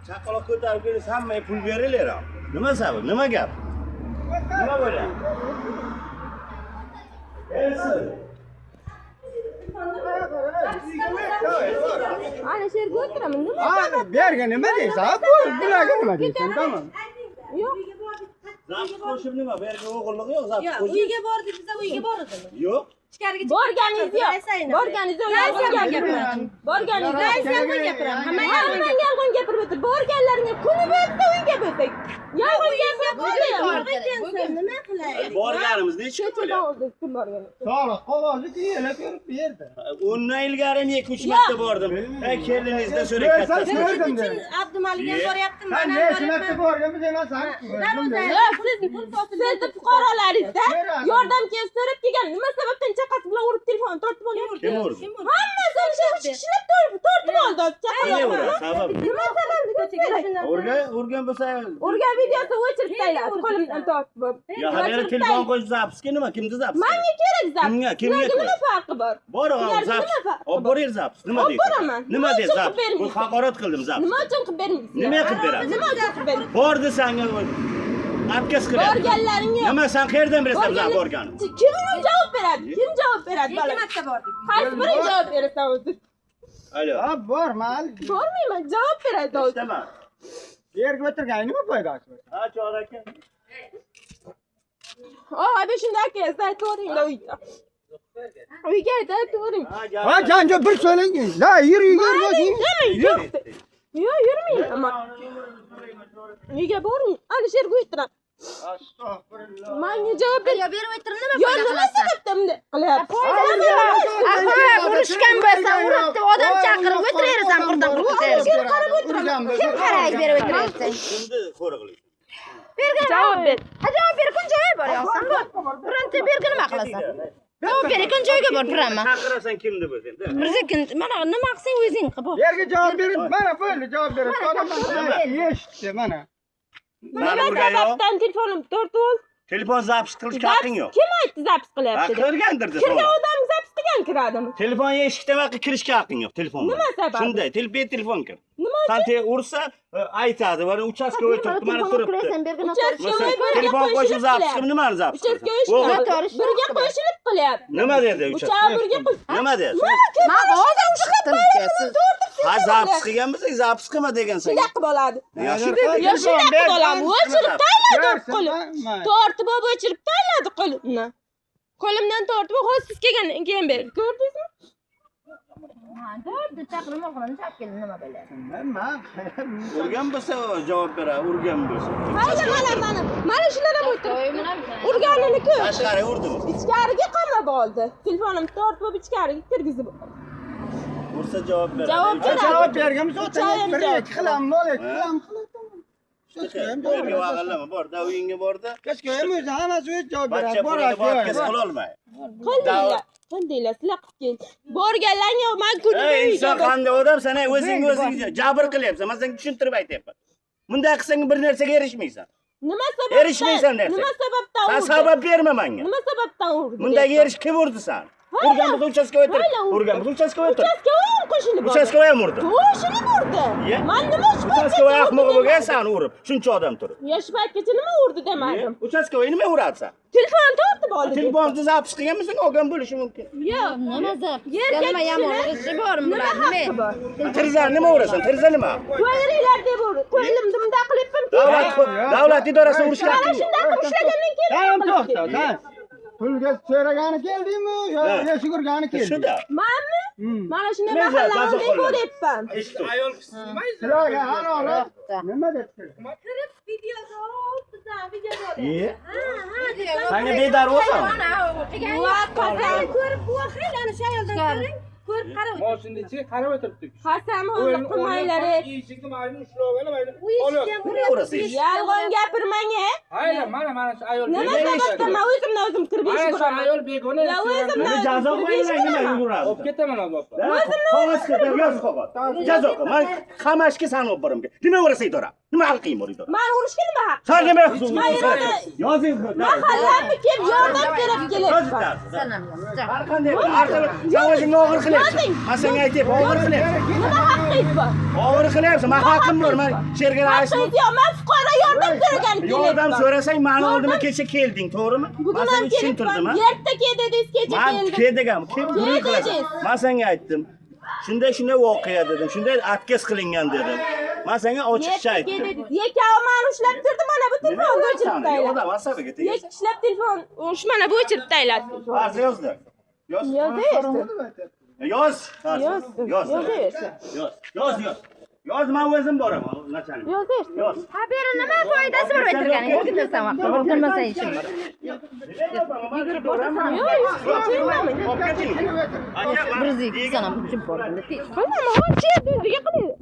Chaqaloq ko'tarib kelsa, hammaga pul berilar. Nima sabab? Nima gap? Nima bo'lyapti? Elsin. Ana shu yerga o'tiraman. Nima? Ha, bu yerga nima deysan? Bularga nima deysan? Tamam. Yo'q. Zabt qo'shib nima? Bu yerga o'g'irlik yo'q, zabt Yo'q, qo'shib. uyga bordik, biza uyga bordik. Yo'q. Ichkariga chiqib Borganingiz yo'q. Borganingiz yo'q. Yolg'on gapirmang. Borganingiz yo'q. Raisi yolg'on gapiradi. Hamma yolg'on Hammang yolg'on gapirib o'tir. Borganlaringga kuni bo'lsa uyga bo'lsak. Yolg'on gapirib gapiradi. Nima qilaylik? Borganimiz necha kun Ko'chadan bo'lyapti? oldi kim borgan. Soliq qog'ozni tiyelab ko'rib berdi. Undan ilgari ham 2-3 marta bordim. Ey, kelingizda so'ray Bersan kattasi. ko'rdim Uchun dedi. Abdumalik ham boryapti, Sen man ham necha marta boryapman. borganmiz, emas san. Darvoza. Yo'q, siz sizni fuqarolaringizda yordam kelib so'rab kelgan. Nima sababdan chaqasi bilan urib telefon tortib olyapti? Kim urdi? Hammasi o'sha uch kishilab tortib oldi Nima chaqaloqni. uradi? Sabab. Nima sabab? Ko'chaga Urgan, urgan bo'lsa, Urgan videosi o'chirib tashladi, qo'limdan tortib. ya haberi telefon qo'yib zapsga nima? Kimni zapsi? Menga kerak zaps. Kimga? Kimga Sizlarga nima kerak? farqi bor? Bor, Sizlarga zaps. nima farqi Olib bor? boring zaps. Nima Olib deysiz? boraman. Nima Nima deysiz uchun zaps? qilib bermaysiz? Bu haqorat qildim zaps. Nima uchun qilib bermaysiz? Nima qilib berasiz? Nima uchun qilib bermaysiz? Bor desang, отказ qilyapti. Borganlaring yo'q. Nima sen qayerdan bilasan bizlar Borganlar- borganini? Kim javob beradi? Kim javob beradi Ikki bola? marta bordik. Qaysi biring javob berasan o'zi? Alo. Ha, bor, mayli. Bormayman, javob beradi o'zi. Eshitaman. Bu yerga o'tirgani nima foydasi bor? Ha, chor aka. Abi shunday aka, aytavering uyga. Uyga aytavering. Ha, gap. Ha, janja bir so'lang. La, yur, yur, yur. Yo'q. Yo'q, yurmayman. Uyga bormay. Ana shu yerga o'tiraman. Astagfirullah. Menga javob ber. Yo, berib o'tir, nima Yo, foyda nima qilasan? sababdan bunday qilyapsiz? Aha, urushgan bo'lsa, uribdi, odam chaqirib o'tiraverasan, qurdan qurib Kim qaraydi berib o'tiraversan? Kimni qo'riqlaysan? Javob ber. Ha, javob ber, kun joyga bor yoqsan bor. Bironta bergi nima qilasan? Javob ber, kun joyga bor, biraman. Chaqirasan kimni bu sen? Birza kun, mana nima qilsang o'zing qil, bor. Bu yerga javob berib, mana bo'ldi, javob berib. Odamlar eshitdi, mana. Nima Mani urgan yo'q. sababdan telefonim tortib oldi? Telefon zapis qilishga haqqing yo'q. Kim aytdi zapis Ha, qilyapti deb? kirgandir desa. Kirgan odam zapis qilgan kiradimi? Telefon eshikda vaqti kirishga haqqing yo'q telefon. Nima sababi? Shunday, telefon kir. Nima San te ursa, aytadi, mana uchastkovoy turibdi, mana turibdi. Uchastkovoy birga Telefon qo'shib qo'shilib zapis qilyapti. qilib nimani zapis? Uchastkovoy O'g'il. birga qo'shilib qilyapti. Nima dedi Uchav birga qo'sh. Nima dedi? Men hozir chiqdim siz. Ha, zapis qilgan bo'lsang, zapis qilma degansan. Shunday qilib oladi. Ya Yo shunday qilib oladi. O'chirib tashladi Bersin, qo'lim. mayli. Tortib olib o'chirib tashladi qo'limni. Qo'limdan tortib olib, hozir siz kelgandan keyin berdi. Ko'rdingizmi? To'rtta chaqirim o'g'lini chaqib keldi, nima bo'lyapti? Nima? Urgan bo'lsa javob beradi, urgan bo'lsa. Mayli, mana mana. Mana shular ham o'tiribdi. Urganini ko'r. Tashqari urdimi? Ichkariga qamab oldi. Telefonimni tortib olib ichkariga kirgizib oldi. Ursa javob beradi. Javob beradi. Javob berganmiz, Uchayim bir javob. ikki qilam, nol ikki qilam, qilam. Bu yerga vag'illama, bor, da uyingga borda. Kechga o'zi hammasi o'zi javob Bachcha beradi. pulini Boradi. отказ qilolmay. Qildinglar. Qildinglar, sizlar qilib kel. Borganlaring yo'q, men kunimni Ey uyga inson qanday odam sen o'zingga o'zing jabr qilyapsan. Men senga tushuntirib aytyapman. Bunday qilsang bir narsaga erishmaysan. Nima sababdan? Erishmaysan narsaga. Nima sababdan Sen urdi? sabab berma menga. Nima sababdan urdi? Bundaga erish kim urdi sen? Urgan bo'lsa uchastkovoy o'tir. Mayli, urdi. Urgan bo'lsa uchastkovoy o'tir. Uchastkovoy ham qo'shilib oldi. Uchastkovoy ham urdi. Qo'shilib urdi. Ye. Men nima shu Uchastkovoy ahmoq bo'lgan sen urib, shuncha odam turib. Ya shu paytgacha nima urdi demadim. Uchastkovoy nima uradi sen? Telefon tortib oldi. Telefonni zapis qilganmisan, olgan bo'lishi mumkin. Yo'q. Nima zap? Erkak Nima yomon ishi bormi Nima bular? haqqi bor? Tirzani nima urasan? Tirza nima? Qo'yinglar deb urdi. Qo'limni bunday qilibman. Davlat davlat idorasini urishga Mana haqqing yo'q. shunday qilib ushlagandan keyin Tamam nima qilib to'xta, ketdi? sen. Pulga so'ragani keldingmi yo Ha. eshik urgani kelding? Shuda. Manmi? Mana shunday Nima mahallamni jazo qo'lladi? ko'ryapman. Sizlarga halolat nima deb Kirib videoga olib, bizdan videoga olib. Ye. Ha, ha, deb Senga bedarvosan. Va qasam, ko'rib, bu xayl ana shu ayoldan ko'ring, ko'rib qarab o'tir. Moshinni ichiga qarab o'tiribdik. qasam qilmanglar. Eshikni mayli ushlab olib, mayli. U eshikka ham Nima uryapti. urasiz? Yolg'on gapirmang, e. Hayla, mana mana shu ayol. Nima sababdan men o'zimdan o'zim kirib Mana eshik shu uraman? ayol begona. Ya o'zimdan Nima jazo o'zim kirib qo'yinglar, eshik nima uraman. yuguradi? Olib ketaman hozir opa. Qog'oz qilib yoz qog'oz. Jazo qil. Men qamashga sani olib boraman. Nima urasan idora? Nima haqqing bor idora? Mani urishga nima haqqi? San nima Man yerda Yozing. mahallamni kelib yordam so'rab kelyapman. Har qanday sen o'zingni og'ir qilyapsan. Men senga aytyapman, og'ir qilyapsan. Nima haqqingiz bor? Og'ir qilyapsan. Men haqqim bor. Men sherga raisim. Haqqingiz yo'q. Men fuqaro yordam so'ragan Yordam kelyapman. so'rasang, mani oldimga kecha kelding, to'g'rimi? Bugun Men ham senga tushuntirdim, kelibman. ha? Erta kel dedingiz, kecha Man keldim. kel degan, kim gurung Kel qilasan? dedingiz. Men senga aytdim. Shunday shunday voqea dedim, shunday atkaz qilingan dedim. Men senga ochiqcha Erta kel aytdim. dedingiz. Yekavi mani ushlab turdi, mana bu telefonni o'chirib Yo'q, tayladi. odam asabiga tegasan. Yek ishlab telefon, shu mana bu o'chirib tayladi. Arza yozdi. Yoz. Yozaversin. Yoz. Arza. Yoz. Yoz. Yozaversin. Yoz. Yoz, yoz. Yoz, men o'zim boraman, nachalnik. Yozaversin. Yoz. Ha, beri nima foydasi bor o'tirganing? O'tirsan vaqt. O'tirmasang ishing bor. Yugurib borasan. Yo'q, yo'q, kelmaman. Olib keting. Aka, Bir ziksan ham uchib bordim. Bilmaman, hozir o'ziga qilaydi.